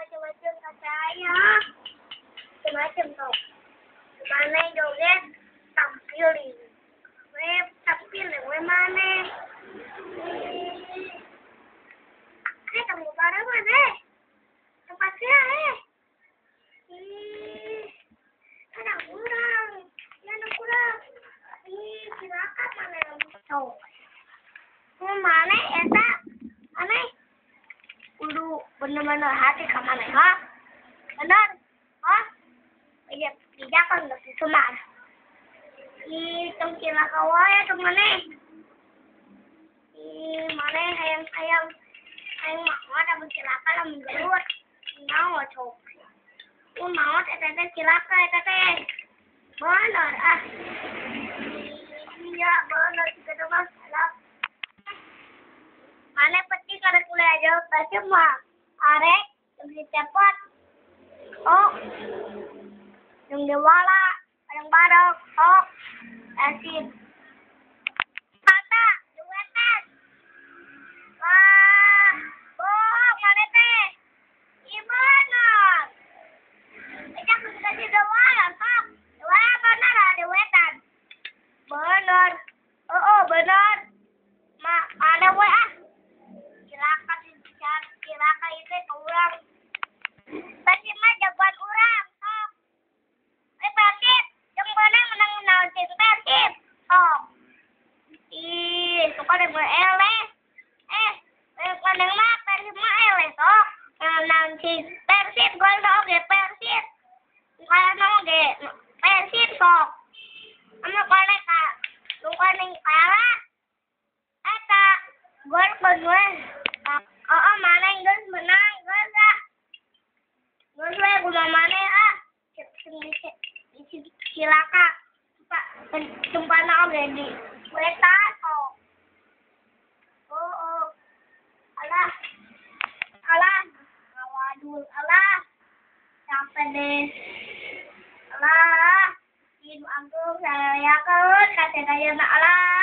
Macam-macam saya, macam-macam kau. Mana joget tampilin, we tampilin, we mana? Kamu bareng mana? Tempatnya ada kurang, ada kurang. Ih, silakan mana yang tahu? Mana eta? Mana? Kudu bener-bener hati ke mana, ha? Bener, ha? Iya, tidak kan nggak semar. Ih, tong cilaka wae tong mana? Ih, mana hayang-hayang hayang maot amun cilaka lamun gelut. Maot sok. Mun maot eta teh cilaka eta teh. Bener ah. Iya, bener kita mah salah. Mana peti kada kuliah aja pasti mah arek yang dicepot. Oh. Yang dewala, yang bareng, oh. Asin. Kata, duetan. Wah, bohong mana teh? Ih, bener. Ejak dikasih dewala, sok. Dewala bener ah, duetan. Bener. Oh, bener. Ma, mana we ah? Cilaka, cilaka itu ke urang. Persib mah jagoan urang, sok. Persib, yang menang menang naon sih Persib, sok. Ih, suka deh gue eleh. Menang mah Persib mah eleh, sok. Naon sih Persib, gol oge Persib. Kalau oge Persib, sok. Anu kone ka, nu kone kalah. Eta gol gue. Oh, mana geus menang, geus ah. Geus we kumaha maneh ah. Cilaka. Tumpana oge di wetan oh. Oh, oh. Alah. Alah. Awadul alah. Capek deh. Alah. Ibu anggung sayakeun. teh ayeuna alah.